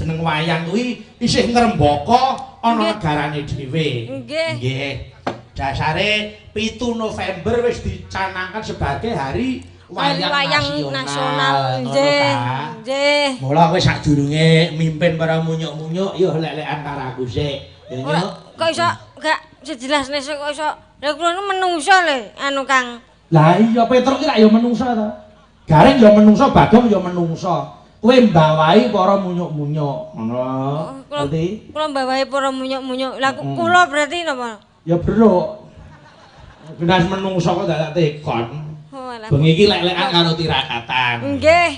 jeneng wayang kuwi isih ngrembaka ana negarane dhewe. Nggih. Nggih. Dasare 7 November wis dicanangkan sebagai hari wayang nasional. Nggih. Nggih. Mula kowe sadurunge mimpin para munyuk-munyuk yo lek-lekan karo aku sik. Ya nyuk. Kok iso gak sejelasne kok iso. Lah kula nu menungso le anu Kang. Lah iya Petruk ki lak ya menungso to. Gareng ya menungso, Bagong ya menungso. Kowe mbawahi para munyuk-munyuk. Ngono. Ngerti? Kula mbawahi para munyuk-munyuk. Lah kula berarti napa? Ya bruk. Benas menungso kok dadak tekon. Bengi iki lek-lekan karo tirakatan. Nggih.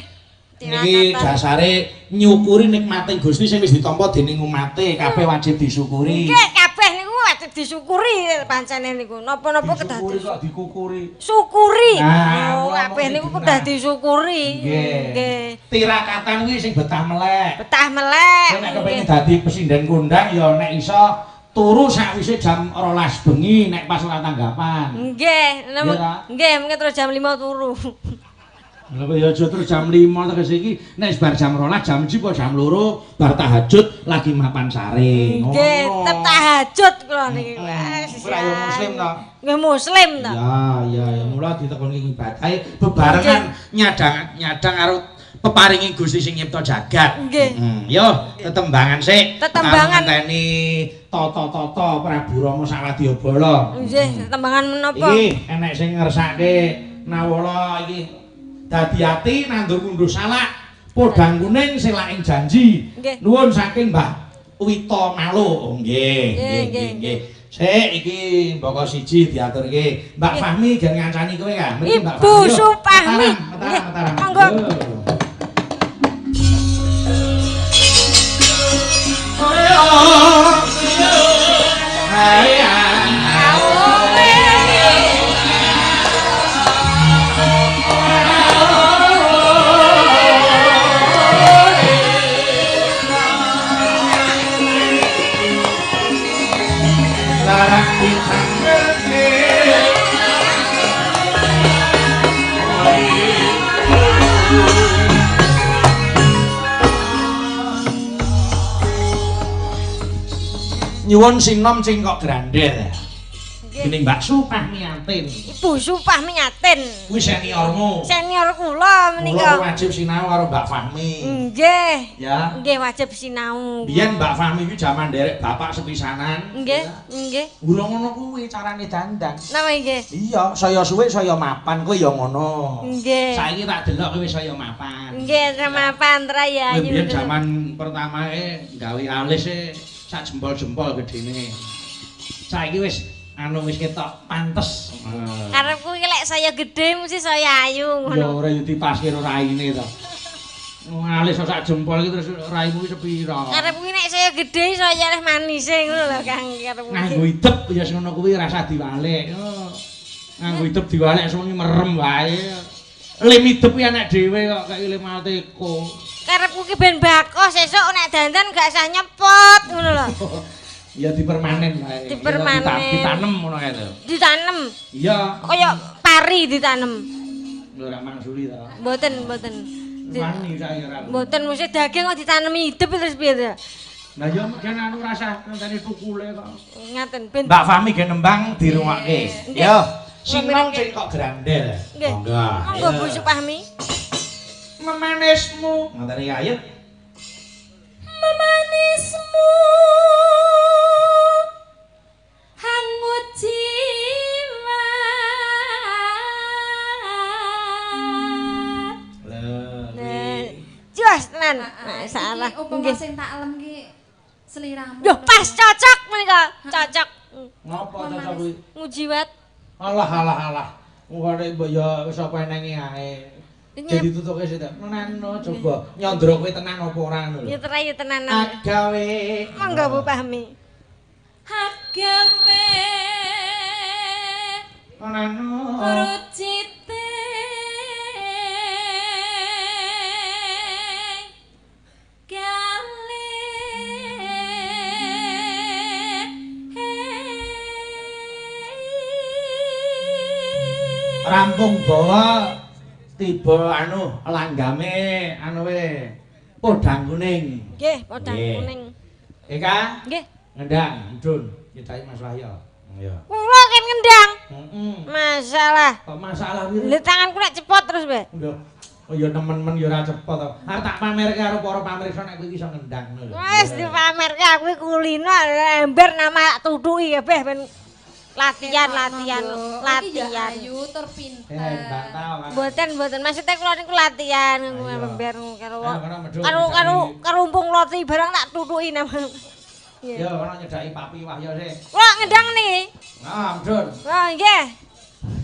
Niki dasare nyukuri nikmate Gusti sing wis ditampa dening umate, kabeh wajib disyukuri. Nggih, kabeh niku wajib disyukuri pancene niku. Napa-napa kedah disyukuri kok dikukuri. Syukuri. Nah, oh, kabeh niku kedah disyukuri. Nggih. Tirakatan kuwi sing betah melek. Betah melek. Nek kepengin dadi pesinden kondang ya nek iso turu sakwise jam 12 bengi nek pas ora tanggapan. Nggih, nggih, mengke terus jam 5 turu. Lha kok ya aja terus jam 5 tegese iki nek bar jam 12, jam 1 apa jam 2 bar tahajud lagi mapan sare. Nggih, tetep tahajud kula niki. Wis ora ya muslim to. Nggih muslim to. Ya, ya, mula ditekonke ibadahe bebarengan nyadang karo peparingi Gusti sing nyipta jagat. Nggih. Yo, tetembangan sik. Tetembangan ngenteni tata-tata Prabu Rama Sawadyabala. Nggih, tetembangan menapa? Iki enek sing ngersake nawala iki dadi ati nandur ngunduh salak, podang kuning selaing janji. Nuwun saking Mbah Wito Malo. Nggih, nggih, nggih. Sik iki mboko siji diaturke. Mbak Fahmi gen ngancani kowe ka. Mriki Mbak Fahmi. Ibu Supahmi. Mataram. Monggo. Nyuwun sinom cingkok grandel. Dening Mbak Supahmiatin. Ibu Supahmiatin. Kuwi seniormu. Senior kula menika. Kula wajib sinau karo Mbak Fahmi. Nggih. Ya. Nggih wajib sinau. Biyen Mbak Fahmi kuwi jaman nderek bapak sepisanan. Nggih, nggih. Urung ngono kuwi carane dandan. Napa nggih? Iya, saya suwe saya mapan kuwi ya ngono. Nggih. Saiki tak delok kuwi saya mapan. Nggih, mapan tra ya. Biyen jaman pertamae gawe alis e sak jempol-jempol gedene. Saiki wis anu wis ketok pantes. Karepku iki lek saya gedhe mesti saya ayu ngono. Ya ora yo dipaske karo raine to. Wong alis sak jempol iki terus raimu iki sepira? Karepku iki nek saya gedhe saya leh manise ngono lho Kang karepku. Nganggo idep ya sing ngono kuwi rasa diwalik. Nganggo idep diwalik sewengi merem wae. Lim idep kuwi enek dhewe kok kaya lim alteko. Karepku ki ben bakoh sesuk nek dandan gak usah nyepot ngono lho. Ya dipermanen wae. Dipermanen. Ditanem ngono kae to. Ditanem. Iya. Kaya pari ditanem. Lho ora mangsuli to. Mboten, mboten. Wani saiki ora. Mboten mesti daging kok ditanemi hidup terus piye to? Lah ya mungkin anu rasah ngenteni tukule kok. Ngaten ben. Mbak Fahmi ge nembang dirungokke. Yo, sinom cekok grandel. Monggo. Monggo Bu Supahmi. Memanismu. Ngoten iki ayo. Memanismu hangut jiwa. Lho, jos tenan. Masalah. Upama sing tak alem ki seliramu. Yo pas cocok menika, cocok. Ngopo cocok kuwi? Ngujiwat. Alah alah alah. Ngene mbok ya wis apa enenge ae. Jadi tutuke sik tak. Nano coba nyandra kowe tenan apa ora ngono lho. Ya tenan ya tenanan. Agawe. Monggo Bu Fahmi. Agawe. Nano. Rucite. Gale. Rampung bawa tiba anu langgame anu we Podang Kuning. Nggih, Podang Kuning. Eka? Nggih. Ngendang, mudhun, nyedaki Mas Wahyo. Iya. Kula kan ngendang. Heeh. Masalah. Kok masalah piye? Lha tanganku nek cepot terus, Mbak. Lho. Oh ya nemen-men ya ora cepot to. Arep tak pamerke karo para pamirsa nek kowe iki iso ngendang lho. Wis dipamerke aku kulino ember nama tak tutuki kabeh ben latihan latihan latihan. Iki ya ayu tur pinter. Bantau. Mboten mboten maksudnya kula niku latihan ember karo karo karo karumpung loti barang tak tutuki nama. Ya kono nyedaki Papi Wahyo sik. Kula ngendang niki. Nah, mudhun. Wah, nggih.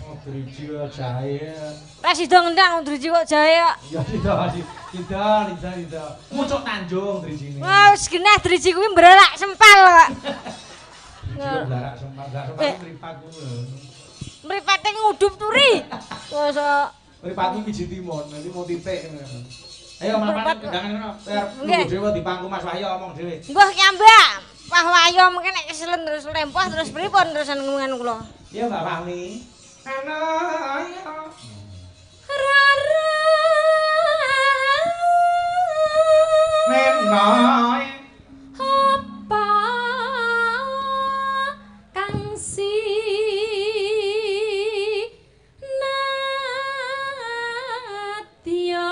Oh, driji kok jahe. Ra sida ngendang driji kok jahe kok. Ya sida sida sida sida. Mucuk Tanjung drijine. Wah, wis genah driji kuwi mbrerak sempal kok. Driji mbrerak sempal, mbrerak sempal mripatku lho. Mripate ngudup turi. Mosok mripatku biji timun, nanti mau titik ngono. Ayo mapan kendangan ngono. Arep dhewe dipangku Mas Wahyo omong dhewe. Mbah kyambak. Pak Wahyo mungkin nek keselen terus lempoh terus pripun terusan ngomongan kula. Iya Mbak Fahmi. Ana ayo. Rara. Nenoy. Apa kang si nadya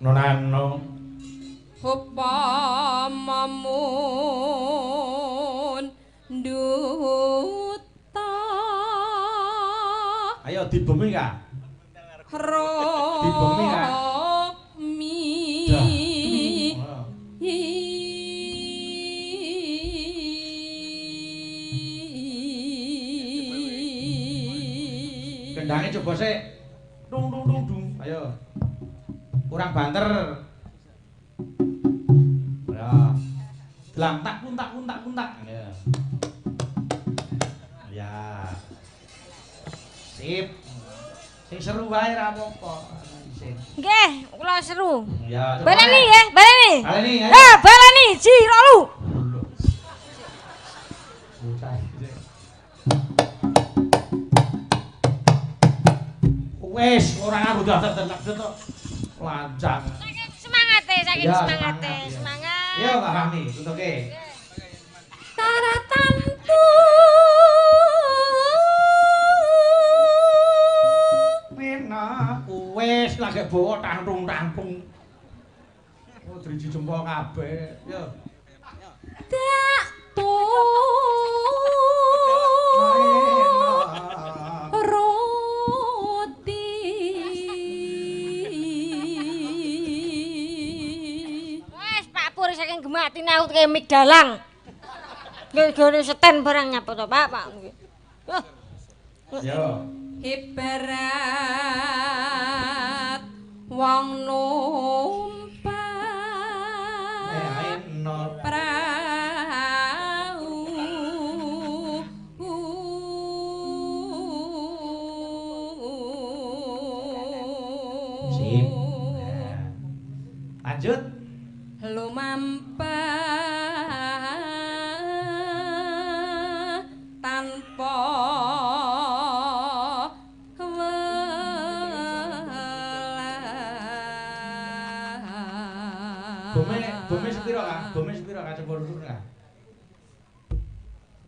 nonano upama mun duta. Ayo dibemi ka. Dibemi ka. Mi. Kendange coba sik. Dung dung dung dung. Ayo. Kurang banter. Ya. Delang tak kuntak kuntak kuntak. Ya. Ya. Sip. Sing seru wae ra apa-apa. Nggih, kula seru. Ya, baleni nggih, baleni. Baleni. Eh, baleni ji rolu. Wes, ora nganggo dadak-dadak to. Lancang. Saking semangate, saking semangate, semangat. Yo Mbak Fahmi, tutuke. Taratantu. Mena wis lagi bawa tangtung-tangtung. Oh driji jempol kabeh. Yo. Tak tu. Roti. Wes Pak Pur saking gematine aku kemik dalang. Nggih gone seten barang nyapa to Pak, Pak. Yo. Ibarat wong numpak prau. Sip. Lanjut. Lumampah tanpa Bome sepiro ka? Bome sepiro ka coba duduk ka?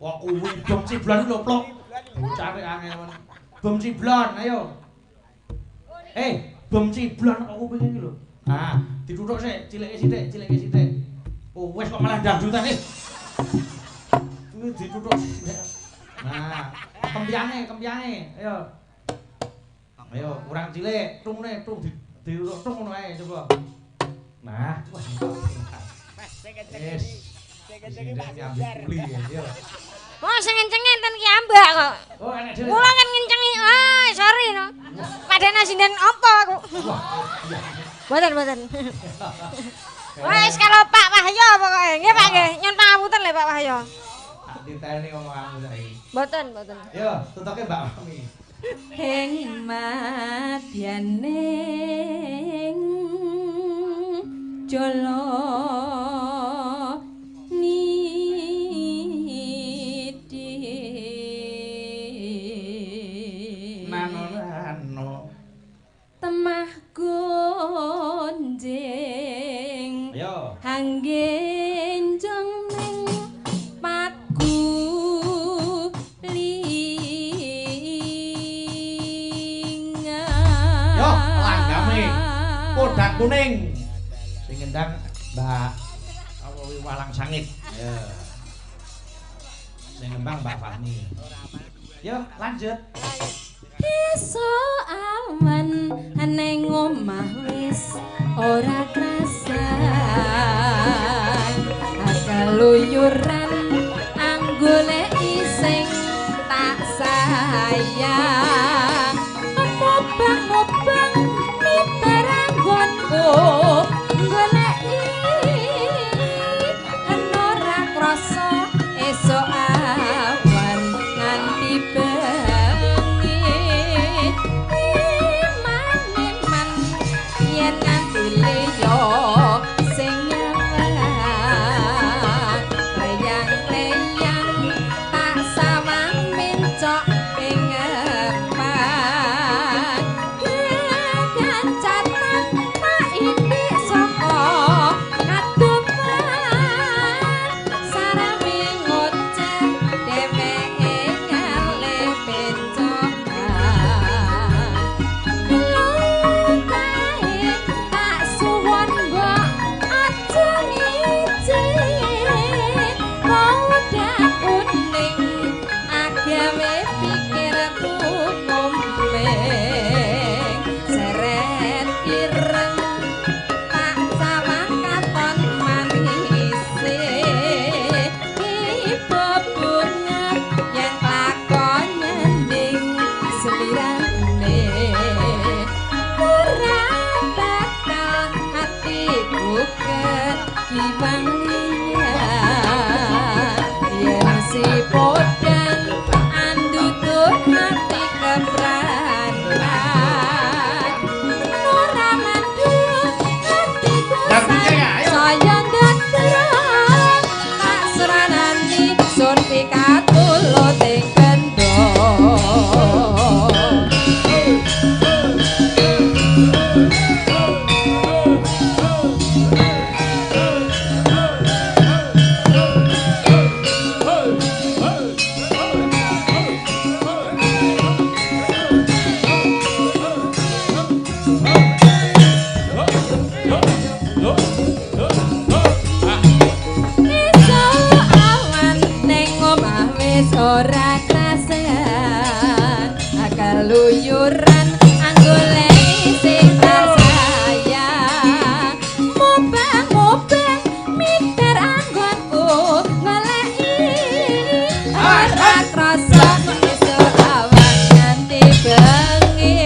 Wah kuwi bom ciblon lho plok. Bocah rek angel men. Bom ciblon, ayo. Bom ciblon kok kuping iki lho. Ah, dituthuk sik, cilike sithik, cilike sithik. Oh, wis kok malah dangdutan eh. Kuwi dituthuk. Nah, kempyane, kempyane. Ayo. Ayo, kurang cilik, tungune tung dituthuk tung ngono ae coba. Nah, wah. Wis. Wah, sing ngenceng enten ki ambak kok. Oh, enek dhewe. Kula kan ngencengi. Ah, sorry no. Padahal sinden apa aku. Mboten, mboten. Wis karo Pak Wahyo pokoke. Nggih, Pak nggih. Nyun pangapunten lho Pak Wahyo. Tak diteni omonganmu saiki. Mboten, mboten. Yo, tutuke Mbak Mami. Ing madyaning jala niti nano nano enjing. Ayo. Hanggenjong ning pagu linga. Yo, langgame. Podang kuning. Sing ngendang Mbak apa Walang Sangit. Ya. Sing nembang Mbak Fahmi. Yo, lanjut. Esuk awan neng omah wis ora krasan. Keluyuran anggoleki sing tak sayang. Mubang-mubang miber anggonku goleki ora krasa esuk awan nganti bengi. Iman-iman yen nganti liya sing nyawang. Leyang-leyang tak sawang mencok ing ngepan. Gegancatan tak indik saka kadupan. Sarami ngoceh dheweke ngalih pencokan. Lukae tak suwun mbok aja ngiji. Podang kuning agawe pikirku kumpling. Seret ireng tak sawang katon manise. Ibu bunga yen lakon nyanding selirane. Ora bakal hatiku kekiwang liyan. Yen si podang andutut hati kepranan. Ora mandul hatiku Ndang kucing, ayo. saya ndadra. Tak seranani sun pikatulut ing kendho. Esuk awan neng omah wis ora krasan. Keluyuran anggoleki sing tak sayang. Mubang-mubang miber anggonku goleki. Ora krasa esuk awan nganti bengi.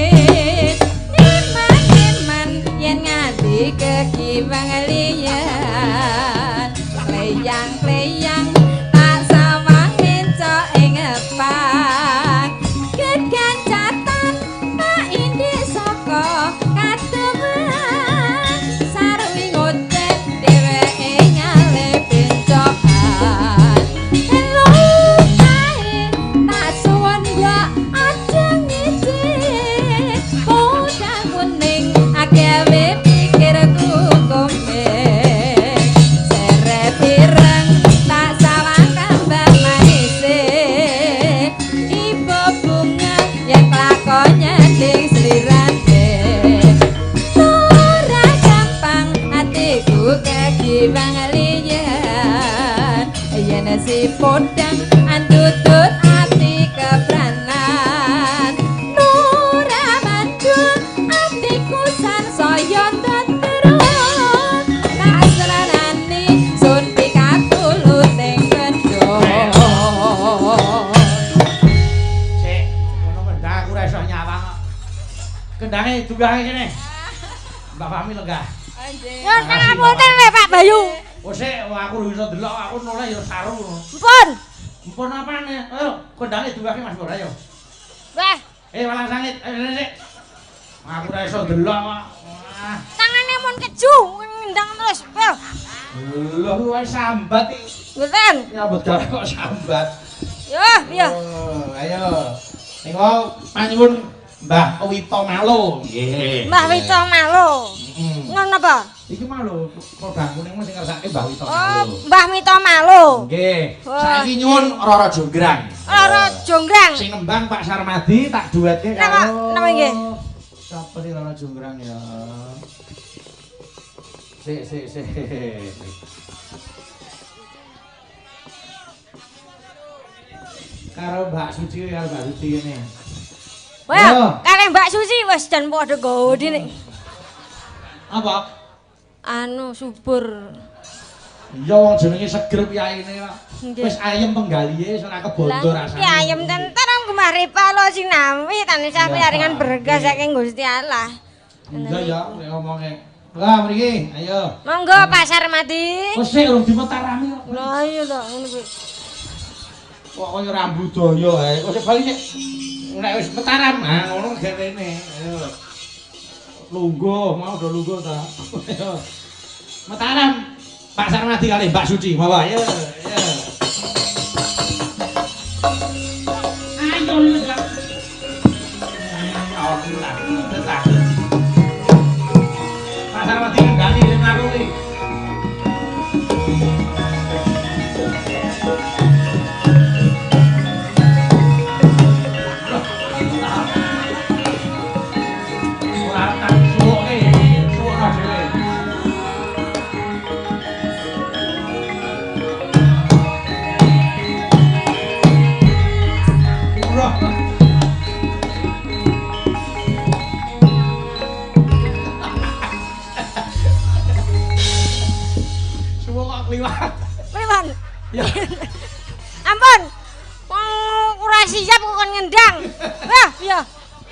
Iman-iman yen nganti kekiwang liyan. Leyang-leyang tak sawang mencok ing ngepan. Gegancatan tak indik saka kademan. Sarwi ngoceh dheweke ngalih pencokan. Lukae tak suwun mbok aja ngiji. Podang kuning agawe pikirku kumbing. Seret ireng tak sawang kambang manise. Ibu bunga yen lakon nyanding slirane. Ora gampang atiku kekiwang liyan. Yen si podang andutut ati kepranan. Ora mandul atiku sansaya teterus. Tak seranani sun pikatulut ing kendho. Sik, ngono kendang aku ora iso nyawang kok. Kendange dunggahe kene. Mbak Fahmi lenggah. Nyuwun pangapunten lho Pak Bayu. Oh sik, aku ora iso delok, aku noleh ya saru ngono. Mpun. Mpun apane? Ayo, kendange dunggahke Mas Pur, ayo. Wah, Walang Sangit, ayo sik. Sik. Aku ora iso delok kok. Wah. Tangane mun keju ngendang terus. Yo. Lho, wae sambat iki. Mboten. Nyambut gawe kok sambat. Yo, piye? Oh, ayo. Niku panyuwun Mbah Wito Malo. Nggih. Mbah Wito Malo. Ngono apa? Iki mah lho podang kuning mesti ngersake Mbah Wito Malo. Oh, Mbah Wito Malo. Nggih. Saiki nyuwun Roro Jonggrang. Roro Jonggrang. Sing nembang Pak Sarmadi tak duetke karo. Napa nggih? Sapa sing Roro Jonggrang ya? Sik sik sik. Karo Mbak Suci, karo Mbak Suci ngene. Wah, karo Mbak Suci wis jan padha gawedi nek. Apa? Anu subur. Iya wong jenenge seger piyaine kok. Wis ayem penggalihe wis ora kebondo rasane. Ki ayem tentrem gemah ripah lo sinawi tansah piyaringan berkah saking Gusti Allah. Iya ya nek omonge. Lah mriki, ayo. Monggo Pak Sarmadi. Wis sik urung dimetarami kok. Lah iya to ngono kuwi. Kok kaya ora budaya ae. Kok sik bali sik. Nek wis metaram, ha ngono gerene. Ayo. Lungguh, mau do lungguh ta. Ayo. Mataram Pak Sarmadi kali Mbak Suci, monggo. Ayo, ayo. Ayo lho. Pak Sarmadi ngendani sing mlaku kuwi. Pripun? Ya. Ampun. Wong ora siap kok kon ngendang. Wah, iya.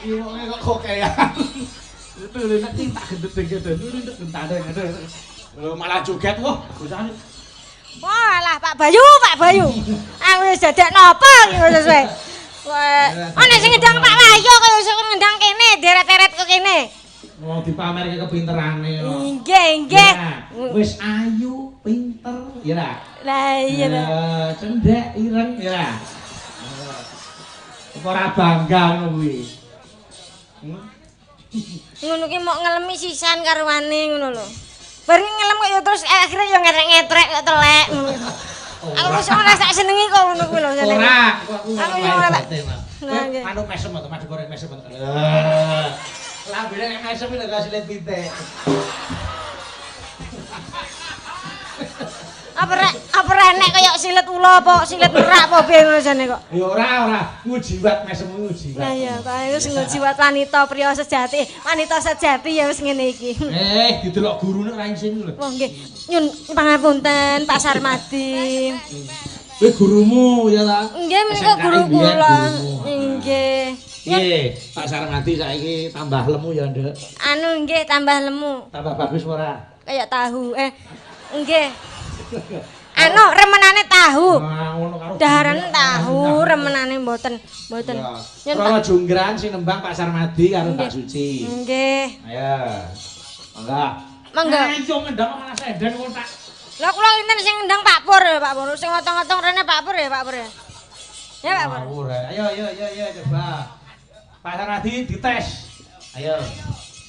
Iwonge kok kokean. Itu lho nek tak gendeng-gendeng gendeng gendeng. Lho malah joget wah, bocah. Wah, lah Pak Bayu, Pak Bayu. Aku wis dadak napa iki wis sesuai. Wah, ana sing ngendang Pak Wahyu kaya iso ngendang kene, deret-deret kok kene. Wong dipamerke kepinterane kok. Nggih, nggih. Wis ayu, pinter, ya ra? Lah iya ta. Cendhek ireng, ya ra? Apa ora bangga ngono kuwi? Ngono ki mok ngelemi sisan karuane ngono lho. Bareng ngelem kok ya terus akhirnya ya ngetrek-ngetrek kok telek ngono. Aku wis ora sak senengi kok ngono kuwi lho. Ora, aku ora tak. Anu mesem to, madu goreng mesem to. Lambene nek mesem lho kasilet pitik. Apa renek kaya silet ula apa silet merak apa piye ngono jane kok. Ya ora ora, ngujiwat mesem ngujiwat. Lah iya, kok wis ngujiwat wanita priya sejati. Wanita sejati ya wis ngene iki. Didelok gurune ora isin lho. Wah nggih, nyun pangapunten Pak Sarmadi. Kuwi gurumu ya ta? Nggih menika guru kula. Nggih. Nggih, Pak Sarmadi saiki tambah lemu ya, Nduk. Anu nggih tambah lemu. Tambah bagus ora? Kayak tahu. Nggih. Anu remenane tahu. Daharane tahu, remenane mboten, mboten. Roro Jonggrang sing nembang Pak Sarmadi karo Mbak Suci. Nggih. Ayo. Monggo. Monggo. Ayo ngendang malah senden kok tak. Lah kula kinten sing ngendang Pak Pur ya, Pak Pur. Sing otong-otong rene Pak Pur ya, Pak Pur ya. Ya Pak Pur. Ayo ayo ayo ayo coba. Pak Sarmadi dites. Ayo.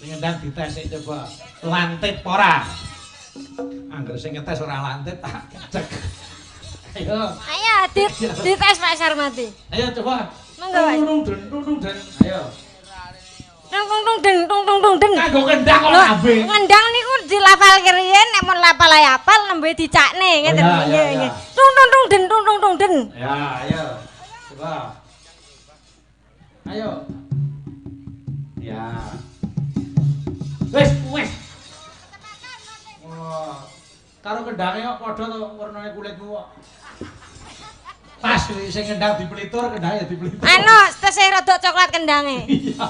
Sing ngendang dites sik coba. Lantip ora? Angger sing ngetes ora lantip tak cek. Ayo. Ayo dites Pak Sarmadi. Ayo coba. Monggo Pak. Tung den tung den. Ayo. Tung tung den tung tung tung den. Kanggo kendang kok lambe. Ngendang niku dilafal riyen nek mun lapal ae apal nembe dicakne ngeten nggih nggih. Tung tung tung den tung tung tung den. Ya, ayo. Coba. Ayo. Ya. Wis, wis. Wah. Karo kendange kok padha to wernane kulitmu kok. Pas sing kendang dipelitur, kendange ya dipelitur. Anu, tesih rada coklat kendange. Iya.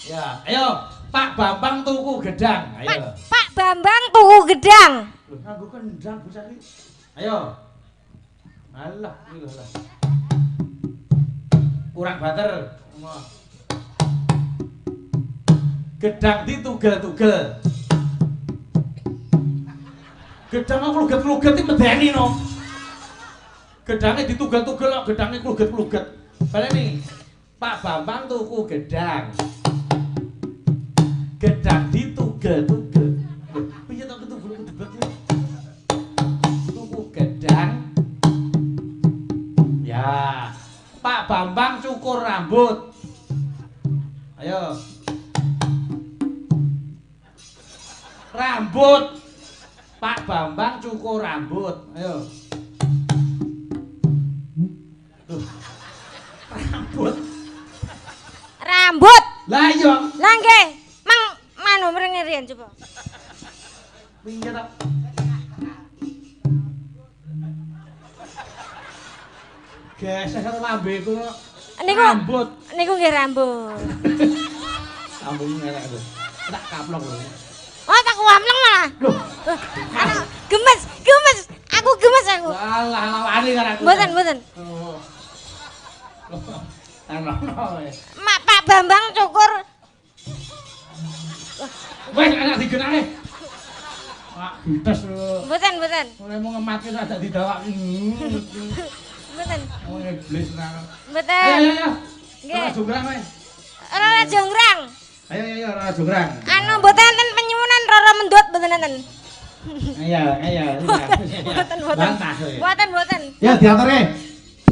Ya, ayo Pak Bambang tuku gedang. Ayo. Pak Bambang tuku gedang. Lho, nganggo kendang bocah iki. Ayo. Alah, iki lho lah. Kurang banter. Gedang ditugel-tugel. Gedang kok kluget-kluget iki medeni no. Gedange ditugel-tugel kok gedange kluget-kluget. Baleni. Pak Bambang tuku gedang. Gedang ditugel-tugel. cukur rambut. Ayo. Rambut. Pak Bambang cukur rambut. Ayo. Loh. Rambut. Rambut. Lah iya. Lah nggih. Mang manu mrene riyen coba. Piye ta? Geseh karo lambeku kok. Niku rambut. Niku nggih rambut. Rambutmu elek lho. Tak kaplok lho. Oh, tak wamleng malah. Loh. Anu, gemes, gemes. Aku gemes aku. Alah, lawani karo aku. Mboten, mboten. Oh. Anu. Mak Pak Bambang cukur. Wes anak digenake. Pak gites lho. Mboten, mboten. Mulai mau ngematke sak didawaki. Mboten. Oh iblis tenan. Mboten. Ayo ayo ayo. Nggih. Ora jonggrang kowe. Ora jonggrang. Ayo ayo ayo ora jonggrang. Anu mboten enten penyuwunan Roro Mendut mboten enten. Iya, iya. Mboten, mboten. Mboten, mboten. Ya diaturke.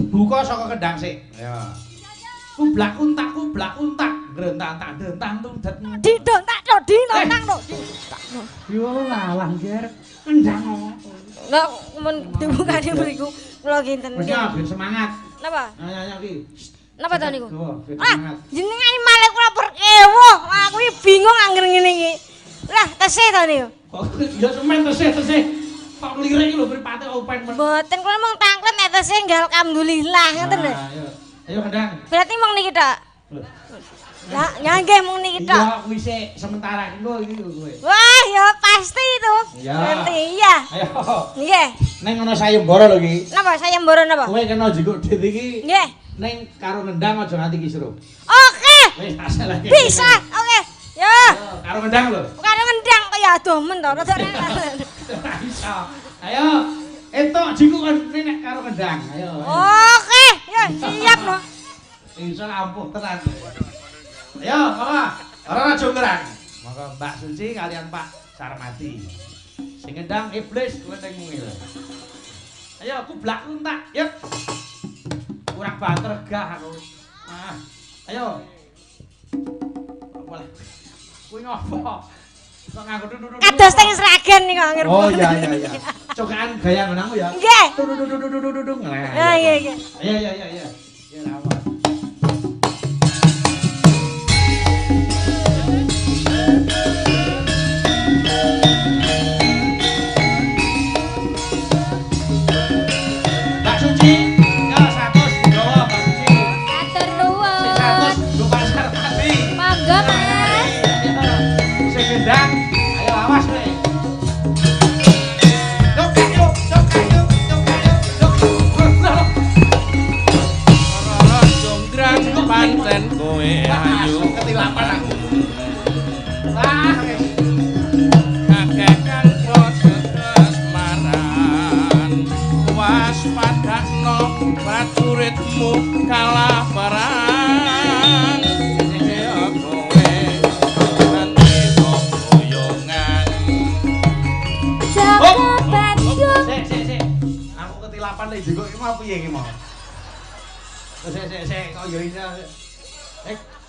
Buka saka kendang sik. Ayo. Kublak untak, kublak untak, grentak tak dentang tung det. Didontak to, dinontang to. Yo lalah nger kendang opo. Lah mun dibukane mriku kula kinten. Wis ya ben semangat. Napa? Ayo ayo iki. Napa to niku? Ah, jenengan malah kula perkewuh. Aku iki bingung angger ngene iki. Lah tesih to niku. Kok ya semen tesih tesih. Kok lirik iki lho mripate open men. Mboten kula mung tangklet nek tesih nggih alhamdulillah ngoten lho. Ayo. Ayo kendang. Berarti mung niki tok. Lah, ya nggih mung niki tok. Iya, kuwi sik sementara engko iki kowe. Wah, ya pasti itu. Nanti iya. Ayo. Nggih. Ning ana sayembara lho iki. Napa sayembara napa? Kowe kena njikuk dit iki. Nggih. Ning karo ngendang aja nganti kisruh. Oke. Wis tak selehke. Bisa. Oke. Yo. Karo ngendang lho. Karo ngendang kok ya adoh men to. Rada ora iso. Ayo. Entuk jikuk nek karo kendang. Ayo. Oke, ya siap no. Iso ampuh tenan. Ayo, monggo. Ora jonggrang. Monggo Mbak Suci kalian Pak Sarmadi. Sing ngendang iblis klething mungil. Ayo kublak untak, yuk. Kurang banter gah aku. Ah, ayo. Apa lah? Kuwi ngopo? Kok nganggo duduk. Kados teng Sragen niku angger. Oh iya iya iya. Cokaan gaya ngono ya. Nggih. Duduk. Nah, iya iya. Iya iya iya iya. Ya apa? Mbak Suci, ya 100 digawa Mbak Suci. Matur nuwun. Sing 100 nggo Pak Sarmadi. Monggo Mas. Sing gendang, ayo awas kowe. Pancen kowe ayu ketilapan aku. Wah, akeh kang padha kasmaran. Waspadakno prajuritmu kalah perang. Ya kowe nanti boyongan. Jaka Bandung. Sik sik sik. Aku ketilapan lek jenguk iki mau piye iki mau? Sik sik sik kok ya iso.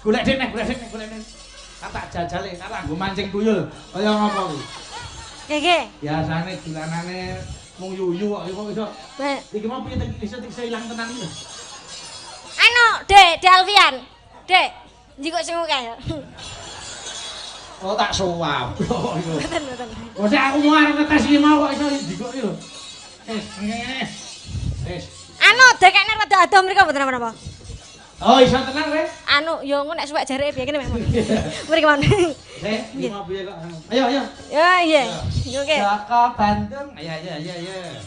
Golek dek neh, golek dek neh, golek dek. Kan tak jajale, kan tak nggo mancing tuyul. Kaya ngopo kuwi? Nggih, nggih. Biasane dolanane mung yuyu kok kok iso. Iki mau piye iso iso ilang tenan iki lho. Anu, Dek, Dek Alfian. Dek, njikuk sing akeh ya. Oh tak suwap. Mboten, mboten. Kok sik aku mau arep ngetes iki mau kok iso njikuk iki lho. Wis, ngene. Wis. Anu, dekekne rada adoh mriko mboten napa-napa. Oh, iso tenan kowe? Anu, yo engko nek suwek jareke piye kene mek. Mriki mawon. Sik, iki mau piye kok. Ayo, ayo. Ya, iya. Oke. Jaka Bandung. Ayo, ayo, ayo, ayo.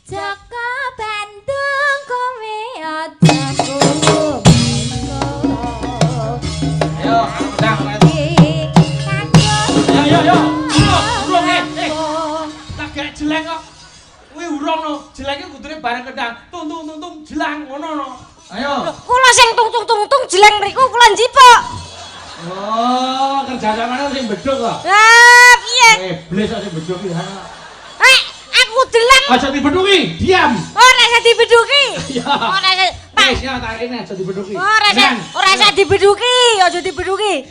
Jaka Bandung kowe aja kuwi. Ayo, ndang. Ayo, ayo, ayo. Urung, Tak gak jelek kok. Kuwi urung no. Jeleke kudune bareng kendang. Tung tung tung tung jelang ngono no. Ayo. Kula sing tung tung tung tung jeleng mriku kula njipuk. Oh, kerja sampeyan sing bedhug kok. Lah, piye? Iblis kok sing bedhug iki. Eh, aku delang. Aja dibedhuki, diam. Oh, nek iso dibedhuki. Iya. Oh, nek Pak. Wis ya tarikne aja dibeduki. Ora usah dibeduki, aja dibeduki.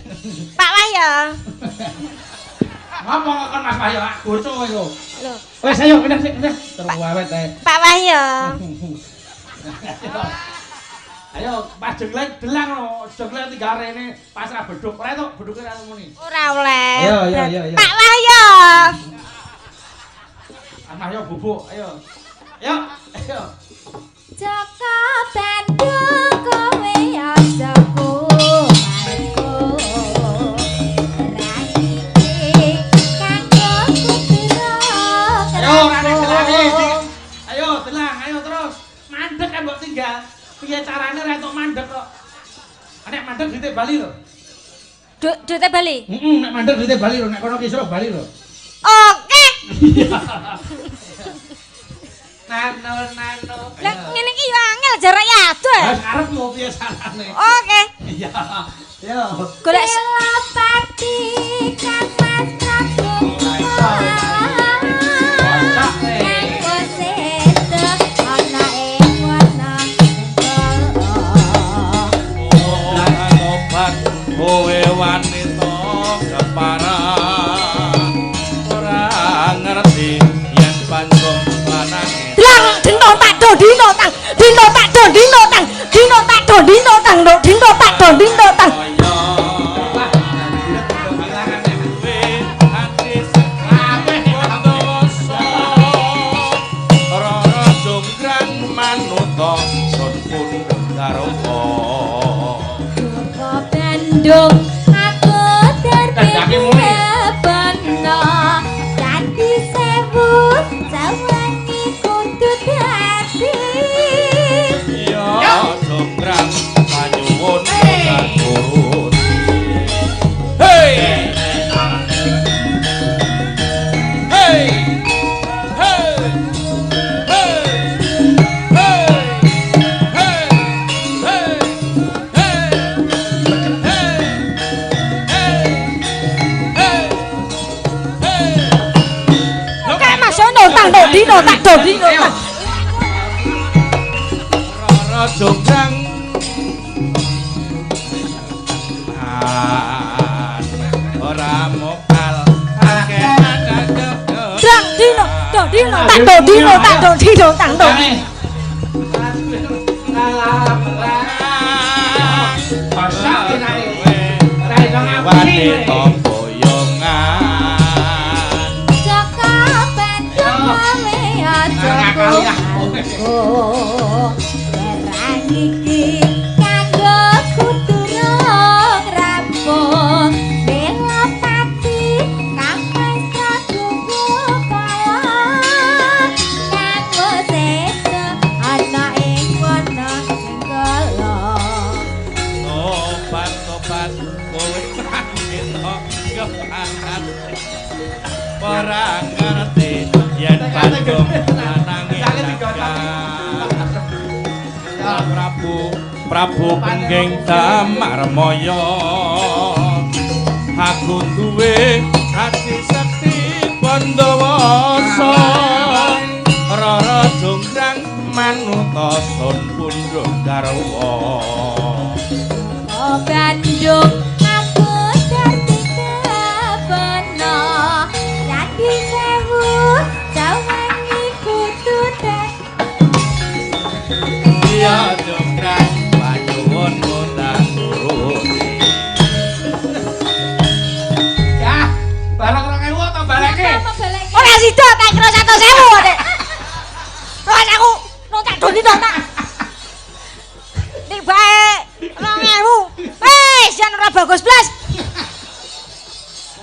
Pak Wahyo. Ngomong kon Mas Wahyo, boco kowe iku. Lho. Wis ayo kene sik kene. Terus awet ae. Pak Wahyo. Ayo pas jenglek delang lho, jenglek tinggal rene pasrah beduk. Ora entuk beduke ora muni. Ora oleh. Ayo ayo ayo ayo. Pak Wahyo. Mas Wahyo bubuk, ayo. Ayo, ayo. Jaka Bandung kowe aja kumargo. Perang iki kanggo kudra. Ayo ora nek delange. Ayo delang, ayo terus. Mandek kan mbok tinggal. Piye carane ora entuk mandek kok. Nek mandek duite bali lho. Duite bali? Heeh, nek mandek duite bali lho, nek kono kisruh bali lho. Oke. Nano nano. Lah ngene iki yo angel jarak ya adoh. Wis karepmu piye carane? Oke. Iya. Yo. Golek Selopati Kang Mas Prabu. Kowe wanita keparang ora ngerti yen pancen lanange. Dlang dino tak do dino tang dino tak do dino tang dino tak do dino tang do dino tak do dino tang. Rara jonggrang manuta sun pundhut garwa. Bandung aku terpedana dadi sewu sawangi kudu dadi. Ya jonggrang panyuwun turut. Hey hey hey hey hey hey hey hey. Oke Mas ono tang do dino tak do dino tang. Rara jonggrang ora mokal akeh Drang dino do dino tak do dino tak do dino tang do. Wanita boyongan Jaka Bandung kowe aja kumargo. Perang iki kanggo kudu rong rampung. Belapati Kang Mas Prabu Kala kanggo sedo ana ing wana Jenggala. Tobat tobat kowe wanita keparat ora ngerti yen pandung lanange Prabu Prabu Pengging Damarmaya aku duwe ati sekti Bandawasa Rara jonggrang manuta sun pundhut garwa. Bandung aku dadi kebana dadi sewu sawangi kudu dadi. Ya jonggrang panyuwun kondang nuruti. Ya, barang 2000 atau baleke? Ora sida tak kira 100.000 Dek. Wes aku no tak do dino tak. Tibae 2000. Wes jan ora bagus blas.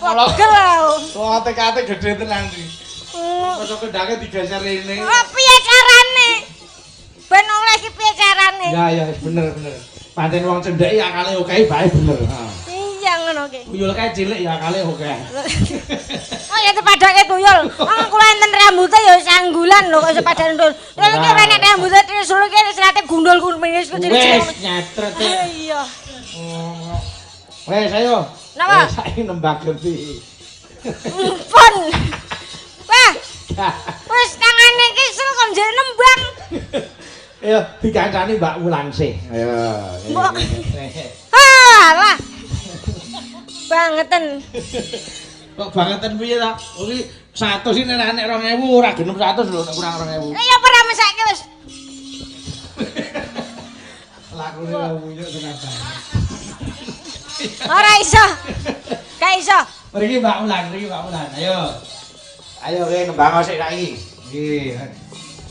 Pegel aku. Wah, tekate gede tenan iki. Mosok kendake digeser rene. Ora piye carane? Ben oleh iki piye carane? Ya ya bener bener. Pancen wong cendhek ya akale oke bae bener. Iya ngono ki. Tuyul kae cilik ya akale oke. Oh ya dipadake tuyul. Wong kula enten rambute ya sanggulan lho kok iso padane tuyul. Lha iki ora nek rambute trisul iki serate gundul kumis kecil-kecil. Wis nyetret. Iya. Wes ayo. Napa? Wes saiki nembak genti. Pun. Wah. Wis tangane iki sel kon njek nembang. Ayo dikancani Mbak Wulansih. Ayo. Mbok. Alah. Bangeten. Kok bangeten piye ta? Kuwi 100 iki nek nek 2000 ora genep 100 lho, nek kurang 2000. Lah ya ora mesake wis. Lakune wuyuk tenan ta. Ora iso. Gak iso. Mriki Mbak Wulan, mriki Mbak Wulan. Ayo. Ayo kowe nembang sik saiki. Nggih.